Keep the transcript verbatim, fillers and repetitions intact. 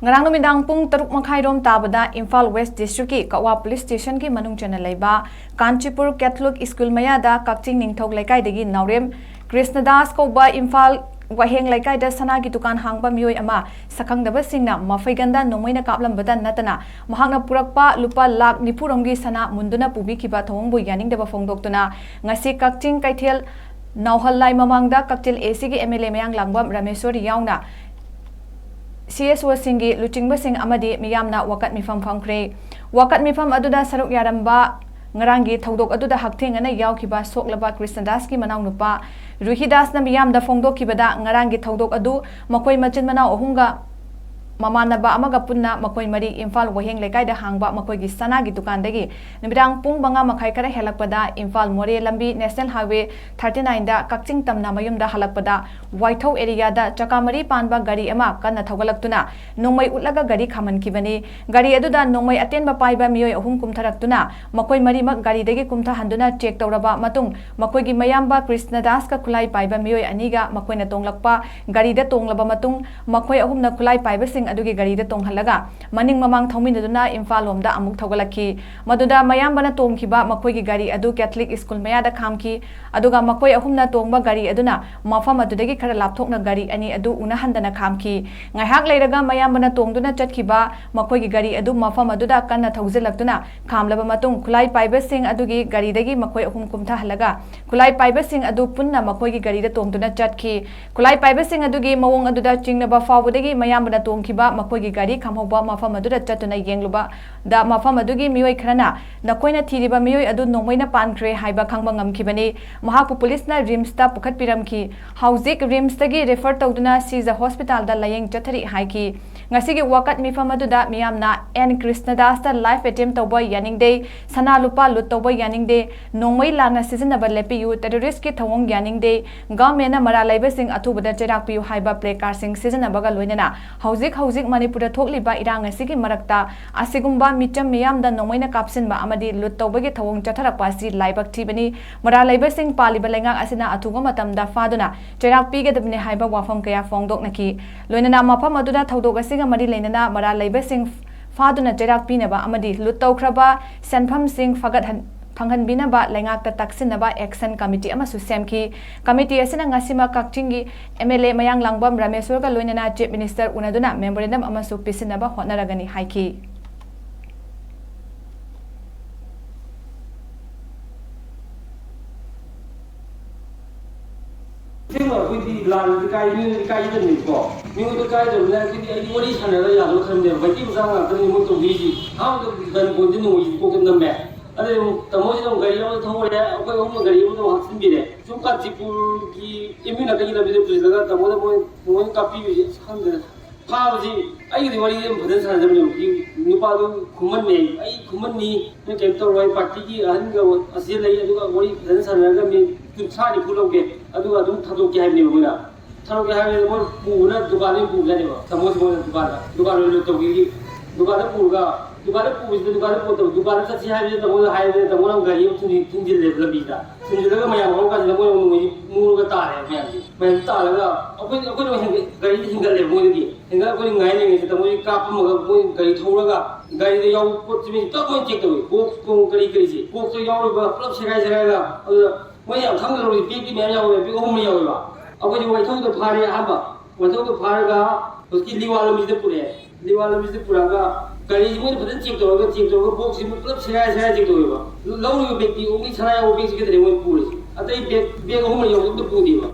ꯉꯔꯥꯡ ꯅꯨꯃꯤꯗꯥꯡ ꯄꯨꯡ ꯇꯔꯨꯛ ꯃꯈꯥꯏꯔꯣꯝ ꯇꯥꯕꯗ ꯏꯝꯐꯥꯜ ꯋꯦꯁ ꯗꯤꯁꯇ꯭ꯔꯤꯛꯀꯤ ꯀꯛꯋꯥ ꯄꯨꯂꯤꯁ ꯁ꯭ꯇꯦꯁꯟꯒꯤ ꯃꯅꯨꯡ ꯆꯟꯅ ꯂꯩꯕ ꯀꯥꯟꯆꯤꯄꯨꯔ ꯀꯦꯊꯣꯂꯤꯛ ꯁ꯭ꯀꯨꯜ ꯃꯌꯥꯗ ꯀꯛꯆꯤꯡ ꯅꯤꯡꯊꯧ ꯂꯩꯀꯥꯏꯗꯒꯤ ꯅꯥꯎꯔꯦꯝ ꯀ꯭ꯔꯤꯁꯅꯗꯥꯁ ꯀꯧꯕ ꯏꯝꯐꯥꯜ ꯋꯥꯍꯦꯡ ꯂꯩꯀꯥꯏꯗ ꯁꯅꯥꯒꯤ ꯗꯨꯀꯥꯟ ꯍꯥꯡꯕ ꯃꯤꯑꯣꯏ ꯑꯃ ꯁꯛꯈꯪꯗꯕꯁꯤꯡꯅ ꯃꯐꯩꯒꯟꯗ ꯅꯣꯡꯃꯩꯅ ꯀꯥꯞꯂꯝꯕꯗ ꯅꯠꯇꯅ ꯃꯍꯥꯛꯅ ꯄꯨꯔꯛꯄ ꯂꯨꯄꯥ ꯂꯥꯈ ꯅꯤꯐꯨ ꯔꯣꯝꯒꯤ ꯁꯅꯥ ꯃꯨꯟꯗꯨꯅ ꯄꯨꯕꯤꯈꯤꯕ ꯊꯧꯑꯣꯡꯕꯨ ꯌꯥꯅꯤꯡꯗꯕ ꯐꯣꯡꯗꯣꯛꯇꯨꯅ ꯉꯁꯤ ꯀꯛꯆꯤꯡ ꯀꯩꯊꯦꯜ ꯅꯥꯎꯍꯜꯂꯥꯏ ꯃꯃꯥꯡꯗ ꯀꯛꯆꯤꯡ ꯑꯦ ꯁꯤꯒꯤ ꯑꯦꯝ ꯑꯦꯜ ꯑꯦ ꯃꯌꯥꯡꯂꯥꯡꯕꯝ ꯔꯥꯃꯦꯁꯣꯔꯤ ꯌꯥꯎꯅ ꯁꯤ ꯑꯦꯁ ꯑꯣꯁꯤꯡꯒꯤ ꯂꯨꯆꯤꯡꯕꯁꯤꯡ ꯑꯃꯗꯤ ꯃꯤꯌꯥꯝꯅ ꯋꯥꯀꯠ ꯃꯤꯐꯝ ꯐꯝꯈ꯭ꯔꯦ꯫ ꯋꯥꯀꯠ ꯃꯤꯐꯝ ꯑꯗꯨꯗ ꯁꯔꯨꯛ ꯌꯥꯔꯝꯕ ꯉꯔꯥꯡꯒꯤ ꯊꯧꯗꯣꯛ ꯑꯗꯨꯗ ꯍꯛꯊꯦꯡꯅꯅ ꯌꯥꯎꯈꯤꯕ ꯁꯣꯛꯂꯕ ꯀ꯭ꯔꯤꯁꯅꯗꯥꯁꯀꯤ ꯃꯅꯥꯎꯅꯨꯄꯥ ꯔꯨꯍꯤꯗꯥꯁꯅ ꯃꯤꯌꯥꯝꯗ ꯐꯣꯡꯗꯣꯛꯈꯤꯕꯗ ꯉꯔꯥꯡꯒꯤ ꯊꯧꯗꯣꯛ ꯑꯗꯨ ꯃꯈꯣꯏ ꯃꯆꯤꯟ ꯃꯅꯥꯎ ꯑꯍꯨꯝꯒ ꯃꯃꯥꯟꯅꯕ ꯑꯃꯒ ꯄꯨꯟꯅ ꯃꯈꯣꯏ ꯃꯔꯤ ꯏꯝꯐꯥꯜ ꯋꯥꯍꯦꯡ ꯂꯩꯀꯥꯏꯗ ꯍꯥꯡꯕ ꯃꯈꯣꯏꯒꯤ ꯁꯅꯥꯒꯤ ꯗꯨꯀꯥꯟꯗꯒꯤ ꯅꯨꯃꯤꯗꯥꯡ ꯄꯨꯡ ꯃꯉꯥ ꯃꯈꯥꯏ ꯈꯔ ꯍꯦꯜꯂꯛꯄꯗ ꯏꯝꯐꯥꯜ ꯃꯣꯔꯦ ꯂꯝꯕꯤ ꯅꯦꯁꯅꯦꯜ ꯍꯥꯏꯋꯦ ꯊꯥꯔꯇꯤ ꯅꯥꯏꯟꯗ ꯀꯛꯆꯤꯡ ꯇꯝꯅ ꯃꯌꯨꯝꯗ ꯍꯜꯂꯛꯄꯗ ꯋꯥꯏꯊꯧ ꯑꯦꯔꯤꯌꯥꯗ ꯆꯀꯥ ꯃꯔꯤ ꯄꯥꯟꯕ ꯒꯥꯔꯤ ꯑꯃ ꯀꯟꯅ ꯊꯧꯒꯠꯂꯛꯇꯨꯅ ꯅꯣꯡꯃꯩ ꯎꯠꯂꯒ ꯒꯥꯔꯤ ꯈꯥꯝꯍꯟꯈꯤꯕꯅꯤ꯫ ꯒꯥꯔꯤ ꯑꯗꯨꯗ ꯅꯣꯡꯃꯩ ꯑꯇꯦꯟꯕ ꯄꯥꯏꯕ ꯃꯤꯑꯣꯏ ꯑꯍꯨꯝ ꯀꯨꯝꯊꯔꯛꯇꯨꯅ ꯃꯈꯣꯏ ꯃꯔꯤꯃꯛ ꯒꯥꯔꯤꯗꯒꯤ ꯀꯨꯝꯊꯍꯟꯗꯨꯅ ꯆꯦꯛ ꯇꯧꯔꯕ ꯃꯇꯨꯡ ꯃꯈꯣꯏꯒꯤ ꯃꯌꯥꯝꯕ ꯀ꯭ꯔꯤꯁꯅꯗꯥꯁꯀ ꯈꯨꯠꯂꯥꯏ ꯄꯥꯏꯕ ꯃꯤꯑꯣꯏ ꯑꯅꯤꯒ ꯃꯈꯣꯏꯅ ꯇꯣꯡꯂꯛꯄ ꯒꯥꯔꯤꯗ ꯇꯣꯡꯂꯕ ꯃꯇꯨꯡ ꯃꯈꯣꯏ ꯑꯍꯨꯝꯅ ꯈꯨꯠꯂꯥꯏ ꯄꯥꯏꯕꯁꯤꯡ ꯑꯗꯨꯒꯤ ꯒꯥꯔꯤꯗ ꯇꯣꯡꯍꯜꯂꯒ ꯃꯅꯤꯡ ꯃꯃꯥꯡ ꯊꯧꯃꯤꯟꯅꯗꯨꯅ ꯏꯝꯐꯥꯜ ꯂꯣꯝꯗ ꯑꯃꯨꯛ ꯊꯧꯒꯠꯂꯛꯈꯤ꯫ ꯃꯗꯨꯗ ꯃꯌꯥꯝꯕꯅ ꯇꯣꯡꯈꯤꯕ ꯃꯈꯣꯏꯒꯤ ꯒꯥꯔꯤ ꯑꯗꯨ ꯀꯦꯊꯂꯤꯛ ꯁ꯭ꯀꯨꯜ ꯃꯌꯥꯗ ꯈꯥꯝꯈꯤ꯫ ꯑꯗꯨꯒ ꯃꯈꯣꯏ ꯑꯍꯨꯝꯅ ꯇꯣꯡꯕ ꯒꯥꯔꯤ ꯑꯗꯨꯅ ꯃꯐꯝ ꯑꯗꯨꯗꯒꯤ ꯈꯔ ꯂꯥꯞꯊꯣꯛꯅ ꯒꯥꯔꯤ ꯑꯅꯤ ꯑꯗꯨ ꯎꯅꯍꯟꯗꯅ ꯈꯥꯝꯈꯤ꯫ ꯉꯥꯏꯍꯥꯛ ꯂꯩꯔꯒ ꯃꯌꯥꯝꯕꯅ ꯇꯣꯡꯗꯨꯅ ꯆꯠꯈꯤꯕ ꯃꯈꯣꯏꯒꯤ ꯒꯥꯔꯤ ꯑꯗꯨ ꯃꯐꯝ ꯑꯗꯨꯗ ꯀꯟꯅ ꯊꯧꯖꯤꯜꯂꯛꯇꯨꯅ ꯈꯥꯝꯂꯕ ꯃꯇꯨꯡ ꯈꯨꯠꯂꯥꯏ ꯄꯥꯏꯕꯁꯤꯡ ꯑꯗꯨꯒꯤ ꯒꯥꯔꯤꯗꯒꯤ ꯃꯈꯣꯏ ꯑꯍꯨꯝ ꯀꯨꯝꯊꯍꯜꯂꯒ ꯈꯨꯠꯂꯥꯏ ꯄꯥꯏꯕꯁꯤꯡ ꯑꯗꯨ ꯄꯨꯟꯅ ꯃꯈꯣꯏꯒꯤ ꯒꯥꯔꯤꯗ ꯇꯣꯡꯗꯨꯅ ꯆꯠꯈꯤ꯫ ꯈꯨꯠꯂꯥꯏ ꯄꯥꯏꯕꯁꯤꯡ ꯑꯗꯨꯒꯤ ꯃꯑꯣꯡ ꯑꯗꯨꯗ ꯆꯤꯡꯅꯕ ꯐꯥꯎꯕꯗꯒꯤ ꯃꯌꯥꯝꯕꯅ ꯇꯣꯡꯈꯤꯕ ꯃꯈꯣꯏꯒꯤ ꯒꯥꯔꯤ ꯈꯥꯝꯍꯧꯕ ꯃꯐꯝ ꯑꯗꯨꯗ ꯆꯠꯇꯨꯅ ꯌꯦꯡꯂꯨꯕꯗ ꯃꯐꯝ ꯑꯗꯨꯒꯤ ꯃꯤꯑꯣꯏ ꯈꯔꯅ ꯅꯈꯣꯏꯅ ꯊꯤꯔꯤꯕ ꯃꯤꯑꯣꯏ ꯑꯗꯨ ꯅꯣꯡꯃꯩꯅ ꯄꯥꯟꯈ꯭ꯔꯦ ꯍꯥꯏꯕ ꯈꯪꯕ ꯉꯝꯈꯤꯕꯅꯤ꯫ ꯃꯍꯥꯛꯄꯨ ꯄꯨꯂꯤꯁꯅ ꯔꯤꯝꯁꯇ ꯄꯨꯈꯠꯄꯤꯔꯝꯈꯤ꯫ ꯍꯧꯖꯤꯛ ꯔꯤꯝꯁꯇꯒꯤ ꯔꯤꯐꯔ ꯇꯧꯗꯨꯅ ꯁꯤꯖ ꯍꯣꯁꯄꯤꯇꯥꯜꯗ ꯂꯥꯌꯦꯡ ꯆꯠꯊꯔꯤ ꯍꯥꯏꯈꯤ꯫ ꯉꯁꯤꯒꯤ ꯋꯥꯀꯠ ꯃꯤꯐꯝ ꯑꯗꯨꯗ ꯃꯤꯌꯥꯝꯅ ꯑꯦꯟ ꯀ꯭ꯔꯤꯁꯅꯗꯥꯁꯇ ꯂꯥꯏꯐ ꯑꯦꯇꯦꯝ ꯇꯧꯕ ꯌꯥꯅꯤꯡꯗꯦ, ꯁꯅꯥ ꯂꯨꯄꯥ ꯂꯨꯠ ꯇꯧꯕ ꯌꯥꯅꯤꯡꯗꯦ, ꯅꯣꯡꯃꯩ ꯂꯥꯟꯅ ꯁꯤꯖꯤꯟꯅꯕ ꯂꯦꯞꯄꯤꯌꯨ, ꯇꯦꯔꯣꯔꯤꯁꯀꯤ ꯊꯧꯑꯣꯡ ꯌꯥꯅꯤꯡꯗꯦ, ꯒꯚꯔꯟꯃꯦꯟꯅ ꯃꯔꯥꯜ ꯂꯩꯕꯁꯤꯡ ꯑꯊꯨꯕꯗ ꯆꯩꯔꯥꯛ ꯄꯤꯌꯨ ꯍꯥꯏꯕ ꯄ꯭ꯂꯦ ꯀꯥꯔꯗꯁꯤꯡ ꯁꯤꯖꯤꯟꯅꯕꯒ ꯂꯣꯏꯅꯅ ꯍꯧꯖꯤꯛ ꯍꯧꯖꯤꯛ ꯃꯅꯤꯄꯨꯔꯗ ꯊꯣꯛꯂꯤꯕ ꯏꯔꯥꯡ ꯑꯁꯤꯒꯤ ꯃꯔꯛꯇ ꯑꯁꯤꯒꯨꯝꯕ ꯃꯤꯆꯝ ꯃꯤꯌꯥꯝꯗ ꯅꯣꯡꯃꯩꯅ ꯀꯥꯞꯁꯤꯟꯕ ꯑꯃꯗꯤ ꯂꯨꯠ ꯇꯧꯕꯒꯤ ꯊꯧꯑꯣꯡ ꯆꯠꯊꯔꯛꯄ ꯑꯁꯤ ꯂꯥꯏꯕꯛ ꯊꯤꯕꯅꯤ꯫ ꯃꯔꯥꯜ ꯂꯩꯕꯁꯤꯡ ꯄꯥꯜꯂꯤꯕ ꯂꯩꯉꯥꯛ ꯑꯁꯤꯅ ꯑꯊꯨꯕ ꯃꯇꯝꯗ ꯐꯥꯗꯨꯅ ꯆꯩꯔꯥꯛ ꯄꯤꯒꯗꯕꯅꯤ ꯍꯥꯏꯕ ꯋꯥꯐꯝ ꯀꯌꯥ ꯐꯣꯡꯗꯣꯛꯅꯈꯤ꯫ ꯂꯣꯏꯅꯅ ꯃꯐꯝ ꯑꯗꯨꯗ ꯊꯧꯗꯣꯛ ꯑꯁꯤꯒꯤ ꯃꯔꯤ ꯂꯩꯅꯅ ꯃꯔꯥꯜ ꯂꯩꯕꯁꯤꯡ ꯐꯥꯗꯨꯅ ꯆꯩꯔꯥꯛ ꯄꯤꯅꯕ ꯑꯃꯗꯤ ꯂꯨꯠ ꯇꯧꯈ꯭ꯔꯕ ꯁꯦꯟꯐꯝꯁꯤꯡ ꯐꯒꯠꯍꯟ-, ꯐꯪꯍꯟꯕꯤꯅꯕ ꯂꯩꯉꯥꯛꯇ ꯇꯛꯁꯤꯟꯅꯕ action committee ꯑꯃꯁꯨ ꯁꯦꯝꯈꯤ꯫ Committee ꯑꯁꯤꯅ ꯉꯁꯤꯃꯛ ꯀꯛꯆꯤꯡꯒꯤ M L A ꯃꯌꯥꯡꯂꯥꯡꯕꯝ ꯔꯥꯃꯦꯁꯣꯔꯒ ꯂꯣꯏꯅꯅ Chief Minister ꯎꯅꯗꯨꯅ memorandum ꯑꯃꯁꯨ ꯄꯤꯁꯤꯟꯅꯕ ꯍꯣꯠꯅꯔꯒꯅꯤ ꯍꯥꯏꯈꯤ꯫ ꯑꯁꯦꯡꯕ ꯑꯩꯈꯣꯏꯗꯤ ꯂꯥꯟꯗꯤ ꯀꯥꯏ, ꯃꯤꯉꯣꯟꯗꯗꯤ ꯀꯥꯏꯒꯗꯕꯅꯦꯕꯀꯣ꯫ ꯃꯤꯉꯣꯟꯗ ꯀꯥꯏꯗꯕꯅꯤꯅ ꯑꯩꯈꯣꯏꯗꯤ, ꯑꯩꯗꯤ ꯋꯥꯔꯤ ꯁꯥꯟꯅꯔꯒ ꯌꯥꯗꯧ ꯈꯟꯕꯅꯦꯕ꯫ ꯃꯩꯇꯩ ꯃꯆꯥ ꯉꯥꯛꯇꯅꯤ ꯃꯣꯏ ꯇꯧꯕꯤꯔꯤꯁꯤ꯫ ꯑꯍꯥꯟꯕꯗ ꯒꯟ ꯄꯣꯏꯟꯇ ꯅꯣꯡꯃꯩꯁꯤ ꯀꯣꯛꯇ ꯅꯝꯃꯦ꯫ ꯑꯗꯩ ꯑꯃꯨꯛ ꯇꯥꯃꯣꯁꯤꯗ ꯑꯃꯨꯛ ꯒꯥꯔꯤ ꯑꯃ ꯊꯧꯔꯦ, ꯑꯩꯈꯣꯏ ꯑꯍꯨꯝꯅ ꯒꯥꯔꯤ ꯑꯃꯗ ꯑꯃꯨꯛ ꯍꯥꯞꯆꯤꯟꯕꯤꯔꯦ꯫ ꯁꯨꯝ ꯀꯥꯟꯆꯤꯄꯨꯔꯒꯤ M U ꯅꯥꯀꯟꯒꯤ ꯂꯝꯕꯤꯗ ꯄꯨꯁꯤꯜꯂꯒ ꯇꯥꯃꯣꯗ ꯃꯣꯏ, ꯃꯣꯏ ꯀꯥꯞꯄꯤꯕꯁꯤ ꯑꯁ ꯈꯪꯗꯦꯗ꯫ ꯐꯥꯕꯁꯤ ꯑꯩꯒꯗꯤ ꯋꯥꯔꯤꯗꯤ ꯑꯗꯨꯝ ꯐꯖꯅ ꯁꯥꯟꯅꯖꯕꯅꯦꯕ꯫ ꯍꯧꯖꯤꯛ ꯅꯨꯄꯥꯗꯨ ꯈꯨꯃꯟꯅꯦ, "ꯑꯩ ꯈꯨꯃꯟꯅꯤ, ꯅꯣꯏ ꯀꯩꯝ ꯇꯧꯔꯣꯏ, ꯄꯥꯔꯇꯤꯒꯤ ꯑꯍꯟꯒ ꯑꯁꯤꯗ ꯂꯩ, ꯑꯗꯨꯒ ꯋꯥꯔꯤ ꯐꯖꯅ ꯁꯥꯟꯅꯔꯒ ꯃꯤ ꯀꯨꯟꯊ꯭ꯔꯥ ꯅꯤꯐꯨ ꯂꯧꯒꯦ, ꯑꯗꯨꯒ ꯑꯗꯨꯝ ꯊꯥꯗꯣꯛꯀꯦ" ꯍꯥꯏꯕꯅꯦꯕ ꯃꯣꯏꯅ꯫ ꯊꯥꯗꯣꯛꯀꯦ ꯍꯥꯏꯕꯅꯤꯅ ꯃꯣꯏ ꯄꯨꯕꯅ ꯗꯨꯀꯥꯟꯗꯒꯤ ꯄꯨꯕꯖꯥꯠꯅꯦꯕ, ꯇꯥꯃꯣꯁꯤ ꯃꯣꯏꯅ ꯗꯨꯀꯥꯟꯗ, ꯗꯨꯀꯥꯟ ꯑꯣꯏꯅ ꯇꯧꯕꯤꯔꯤ꯫ ꯗꯨꯀꯥꯟꯗ ꯄꯨꯔꯒ, ꯗꯨꯀꯥꯟꯗ ꯄꯨꯕꯁꯤꯗ ꯗꯨꯀꯥꯟꯗ ꯄꯨꯔ ꯇꯧ-, ꯗꯨꯀꯥꯟꯗ ꯆꯠꯁꯤ ꯍꯥꯏꯕꯁꯤꯗ ꯇꯥꯃꯣꯗ ꯍꯥꯏꯕꯅꯤꯅ ꯇꯥꯃꯣꯅ ꯑꯃꯨꯛ ꯒꯥꯔꯤ ꯑꯃ ꯊꯤꯡꯖꯤꯜ-, ꯊꯤꯡꯖꯤꯜꯂꯦꯕ ꯂꯝꯕꯤꯗ꯫ ꯊꯤꯡꯖꯤꯜꯂꯒ ꯃꯌꯥꯝ ꯍꯧꯔꯀꯥꯟꯁꯤꯗ ꯃꯣꯏꯅ ꯑꯃꯨꯛ ꯅꯣꯡꯃꯩꯁꯤ ꯃꯨꯔꯒ ꯇꯥꯔꯦꯕ ꯃꯌꯥꯝꯁꯤ꯫ ꯃꯌꯥꯝꯁꯤ ꯇꯥꯔꯒ ꯑꯩꯈꯣꯏ, ꯑꯩꯈꯣꯏꯅ ꯑꯃꯨꯛ ꯍꯦꯟꯒꯠ-, ꯒꯥꯔꯤꯁꯤ ꯍꯦꯟꯒꯠꯂꯦꯕ ꯃꯣꯏꯗꯒꯤ꯫ ꯍꯦꯟꯒꯠꯂꯒ ꯑꯩꯈꯣꯏꯅ ꯉꯥꯏ ꯂꯩꯔꯤꯉꯩꯁꯤꯗ ꯃꯣꯏ ꯀꯥꯞꯄꯝꯃꯒ ꯃꯣꯏ ꯒꯥꯔꯤ ꯊꯧꯔꯒ ꯒꯥꯔꯤꯗ ꯌꯥꯎꯕ ꯄꯣꯠꯁꯤ ꯃꯤ ꯄꯨꯂꯞ ꯃꯣꯏ check ꯇꯧꯏ꯫ ꯕꯣꯛꯁ ꯅꯨꯡ ꯀꯔꯤ ꯀꯔꯤꯁꯤ, ꯕꯣꯛꯁꯇ ꯌꯥꯎꯔꯤꯕ ꯄꯨꯂꯞ ꯁꯦꯒꯥꯏ ꯁꯦꯒꯥꯏꯔꯒ꯫ ꯑꯗꯨꯗ ꯃꯣꯏ ꯌꯥꯝ ꯈꯪꯗꯅ ꯂꯧꯔꯤ, ꯕꯦꯒꯇꯤ ꯃꯌꯥꯝ ꯌꯥꯎꯋꯦ, ꯕꯦꯒ ꯑꯍꯨꯝ ꯌꯥꯎꯋꯦꯕ꯫ ꯑꯩꯈꯣꯏꯁꯦ ꯋꯥꯏꯊꯧꯗ ꯐꯥꯔꯦ ꯑꯍꯥꯟꯕ꯫ ꯋꯥꯏꯊꯧꯗ ꯐꯥꯔꯒ ꯍꯧꯖꯤꯛꯀꯤ ꯂꯤꯋꯥ ꯂꯝꯕꯤꯁꯤꯗ ꯄꯨꯔꯛꯑꯦ꯫ ꯂꯤꯋꯥ ꯂꯝꯕꯤꯁꯤꯗ ꯄꯨꯔꯛꯑꯒ ꯒꯥꯔꯤꯁꯤ ꯃꯣꯏꯅ ꯐꯖꯅ check ꯇꯧꯔꯒ, check ꯇꯧꯔꯒ ꯕꯣꯛꯁꯁꯤ ꯄꯨꯂꯞ ꯁꯦꯒꯥꯏ ꯁꯦꯒꯥꯏ check ꯇꯧꯋꯦꯕ꯫ ꯂꯧꯔꯤꯕ ꯕꯦꯒꯇꯤ only ꯁꯅꯥ ꯌꯥꯎꯕ ꯕꯦꯒꯁꯤ ꯈꯛꯇꯅꯦ ꯃꯣꯏ ꯄꯨꯔꯤꯁꯦ꯫ ꯑꯇꯩ ꯕꯦꯒ, ꯕꯦꯒ ꯑꯍꯨꯝ ꯃꯔꯤ ꯌꯥꯎꯕ ꯑꯝꯇ ꯄꯨꯗꯦꯕ꯫